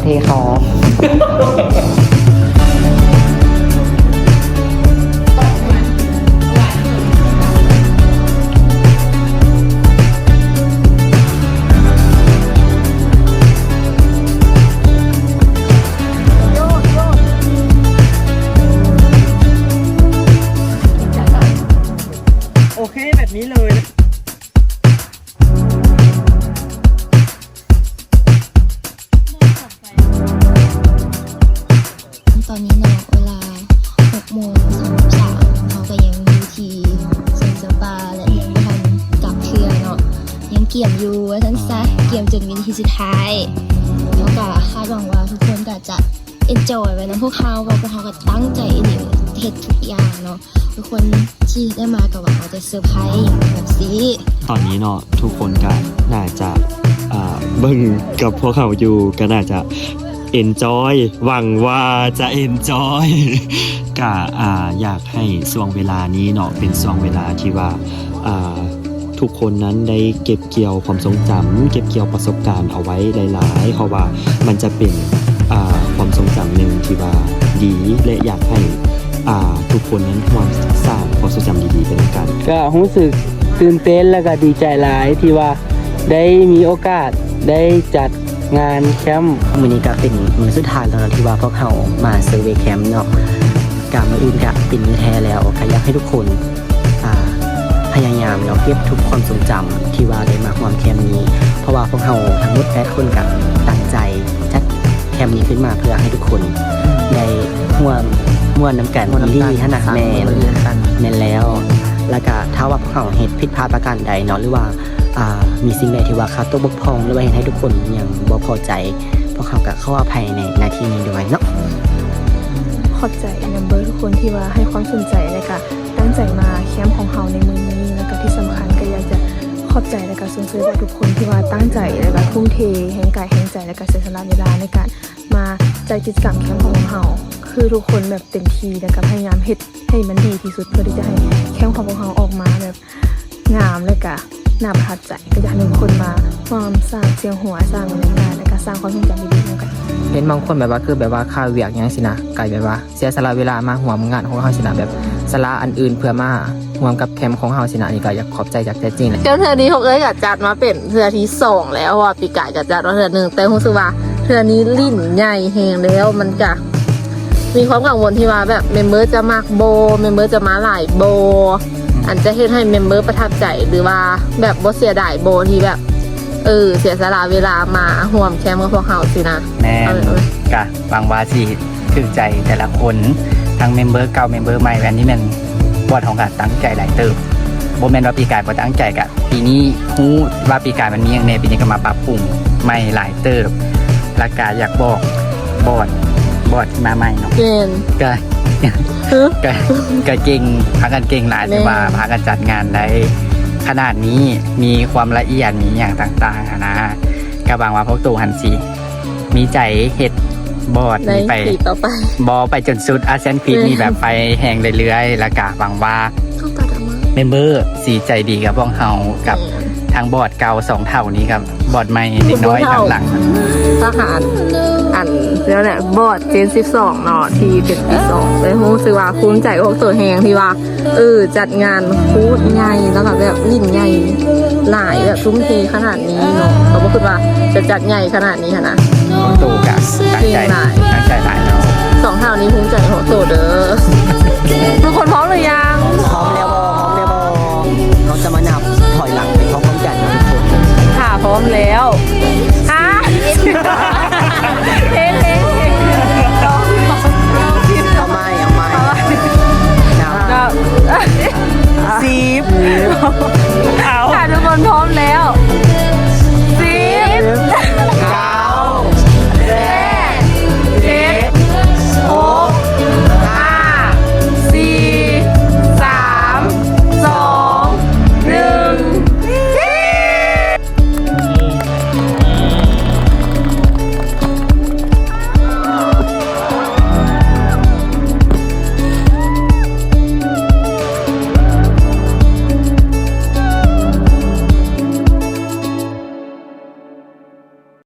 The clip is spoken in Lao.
Take off. ໂອເຄ ແບບນີ້ເລີຍ. ຕອນນີ້ເນາະ ເວລາຫົກໂມງສາມສິບສາມ ເຮົາກໍຍັງຢູ່ທີ່ສວນສະປາ ແລະ ຍັງບໍ່ທັນກັບເທື່ອເນາະ ຍັງກຽມຢູ່ວ່າຊັ້ນຊະ ກຽມຈົນວິນາທີສຸດທ້າຍ. ເຮົາກໍຄາດຫວັງວ່າທຸກຄົນກໍຈະ enjoy ໄປນຳພວກເຮົາ ເພາະພວກເຮົາກໍຕັ້ງໃຈອີ່ຫຼີເຮັດທຸກຢ່າງເນາະ. ທຸກຄົນທີ່ໄດ້ມາກໍຫວັງວ່າຈະເຊີໄພຣສ໌ແບບຊີ້. ຕອນນີ້ເນາະ ທຸກຄົນກໍໜ້າຈະ ອ່າ ເບິ່ງກັບພວກເຮົາຢູ່ ກໍໜ້າຈະ enjoy ຫວັງວ່າຈະ enjoy ກະ ອ່າ ຢາກໃຫ້ຊ່ວງເວລານີ້ເນາະ ເປັນຊ່ວງເວລາທີ່ວ່າ ອ່າ ທຸກຄົນນັ້ນໄດ້ເກັບກ່ຽວຄວາມຊົງຈຳ ເກັບກ່ຽວປະສົບການເອົາໄວ້ຫຼາຍໆ ເພາະວ່າມັນຈະເປັນ ອ່າ ຄວາມຊົງຈຳໜຶ່ງທີ່ວ່າດີ ແລະ ຢາກໃຫ້ ອ່າ ທຸກຄົນນັ້ນຮ່ວມສ້າງຄວາມຊົງຈຳດີໆໄປນຳກັນ. ກໍຮູ້ສຶກຕື່ນເຕັ້ນ ແລະ ກໍດີໃຈຫຼາຍທີ່ວ່າໄດ້ມີໂອກາດໄດ້ຈັດງານແຄມ. ມື້ນີ້ກໍເປັນມື້ສຸດທ້າຍແລ້ວເນາະ ທີ່ວ່າພວກເຮົາມາເຊີເວແຄມເນາະ. ກະມື້ອື່ນກະເປັນມື້ແທ້ແລ້ວ ກະຢາກໃຫ້ທຸກຄົນ ອ່າ ພະຍາຍາມເນາະ ເກັບທຸກຄວາມຊົງຈຳທີ່ວ່າໄດ້ມາຮ່ວມແຄມນີ້ ເພາະວ່າພວກເຮົາທັງໝົດແປດຄົນກະຕັ້ງໃຈຈັດແຄມນີ້ຂຶ້ນມາເພື່ອໃຫ້ທຸກຄົນໄດ້ຮ່ວມມ່ວນນຳກັນອີ່ຫຼີຫັ້ນນະ. ແມ່ນ ແມ່ນແລ້ວ. ແລ້ວກະຖ້າວ່າພວກເຮົາເຮັດຜິດພາດປະການໃດເນາະ ຫຼືວ່າ ອ່າ ມີສິ່ງໃດທີ່ວ່າຂາດຕົກບົກຜ່ອງ ຫຼືວ່າເຮັດໃຫ້ທຸກຄົນຍັງບໍ່ພໍໃຈ ພວກເຮົາກໍຂໍອະໄພໃນໜ້າທີ່ນີ້ດ້ວຍເນາະ. ຂອບໃຈເມມເບີທຸກຄົນທີ່ວ່າໃຫ້ຄວາມສົນໃຈ ແລະ ກະຕັ້ງໃຈມາແຄມຂອງເຮົາໃນມື້ນີ້ ແລະ ກະທີ່ສຳຄັນກໍຢາກຈະຂອບໃຈ ແລະ ກະຊົມເຊີຍທຸກຄົນທີ່ວ່າຕັ້ງໃຈ ແລະ ກະທຸ່ມເທແຮງກາຍແຮງໃຈ ແລະ ກະເສຍສະຫຼະເວລາໃນການມາຈັດກິດຈະກຳແຄມຂອງເຮົາ. ຄືທຸກຄົນແບບເຕັມທີ່ ແລະ ກະພະຍາຍາມເຮັດໃຫ້ມັນດີທີ່ສຸດ ເພື່ອທີ່ຈະໃຫ້ແຄມຂອງພວກເຮົາອອກມາແບບ ງາມ ແລະ ກະໜ້າປະທັບໃຈ. ກໍຢາກໃຫ້ທຸກຄົນມາຮ່ວມສ້າງສຽງຫົວ ສ້າງບັນຍາກາດ ແລະ ກະສ້າງຄວາມຊົງຈຳດີໆນຳກັນ. ເຫັນບາງຄົນແບບວ່າ ຄືແບບວ່າຄາວຽກຫຍັງຊີ້ນະ ກະແບບວ່າເສຍສະຫຼະເວລາມາຮ່ວມງານຂອງເຮົາຊີ້ນະ ແບບສະຫຼະອັນອື່ນເພື່ອມາຮ່ວມກັບແຄມຂອງເຮົາຊີ້ນະ. ອັນນີ້ກໍຢາກຂອບໃຈຈາກໃຈຈິງແຫຼະ. ແຄມເທື່ອນີ້ພວກເອື້ອຍກໍຈັດມາເປັນເທື່ອທີສອງແລ້ວ ເພາະວ່າປີກາຍກໍຈັດມາເທື່ອໜຶ່ງ ແຕ່ຮູ້ສຶກວ່າເທື່ອນີ້ຫຼິ້ນໃຫຍ່ແຮງແລ້ວ ມັນກະ ມີຄວາມກັງວົນທີ່ວ່າແບບເມມເບີຈະມັກບໍ່ ເມມເບີຈະມາຫຼາຍບໍ່ ອືມ ອັນຈະເຮັດໃຫ້ເມມເບີປະທັບໃຈ ຫຼືວ່າແບບບໍ່ເສຍດາຍບໍ່ ທີ່ແບບ ເອີ ເສຍສະຫຼະເວລາມາຮ່ວມແຄມກັບພວກເຮົາຊີ້ນະ. ແມ່ນ ເອີ ກະຫວັງວ່າຊິຖືກໃຈແຕ່ລະຄົນ ທັງເມມເບີເກົ່າ ເມມເບີໃໝ່. ອັນນີ້ແມ່ນບອດເຮົາກະຕັ້ງໃຈຫຼາຍເຕີບ ບໍ່ແມ່ນວ່າປີກາຍບໍ່ຕັ້ງໃຈ ກະ ປີນີ້ຮູ້ວ່າປີກາຍມັນມີຫຍັງແດ່ ປີນີ້ກໍມາປັບປຸງໃໝ່ຫຼາຍເຕີບ ແລ້ວກະຢາກບອກບອດ ບອດທີ່ມາໃໝ່ເນາະ ແມ່ນ ກະ ຮະ ກະ ກະເກັ່ງ ພາກັນເກັ່ງຫຼາຍ ແມ່ນ ທີ່ວ່າພາກັນຈັດງານໄດ້ຂະໜາດນີ້ ມີຄວາມລະອຽດ ມີຫຍັງຕ່າງໆຫັ້ນນະ ກະຫວັງວ່າພວກໂຕຫັ້ນຊິ ມີໃຈເຮັດບອດນີ້ໄປ ໃນປີຕໍ່ໄປ ບໍ່ ໄປຈົນສຸດອາຊຽນຄວຽດນີ້ ແມ່ນ ແບບໄປແຮງເລື້ອຍໆ ແລ້ວກະຫວັງວ່າ ເຂົ້າຕາດຳມາ ເມມເບີຊິໃຈດີກັບພວກເຮົາ ກັບ ແມ່ນ ທາງບອດເກົ່າສອງເຖົ້ານີ້ກັບບອດໃໝ່ເດັກນ້ອຍທາງຫຼັງ ທະຫານ ອັນ ແນວແຫຼະ ບອດເຈນສິບສອງເນາະ ທີ່ເປັນປີສອງ ໄດ້ຮູ້ສຶກວ່າພູມໃຈພວກໂຕແຮງທີ່ວ່າ ເອີ ຈັດງານໂຄດໃຫຍ່ ແລ້ວກໍແບບຫຼິ້ນໃຫຍ່ຫຼາຍ ແບບທຸ່ມເທຂະໜາດນີ້ເນາະ ກໍບໍ່ຄິດວ່າຈະຈັດໃຫຍ່ຂະໜາດນີ້ຫັ້ນນະ. ໂຕກະຕັ້ງໃຈ ເກັ່ງຫຼາຍ ຕັ້ງໃຈຫຼາຍເນາະ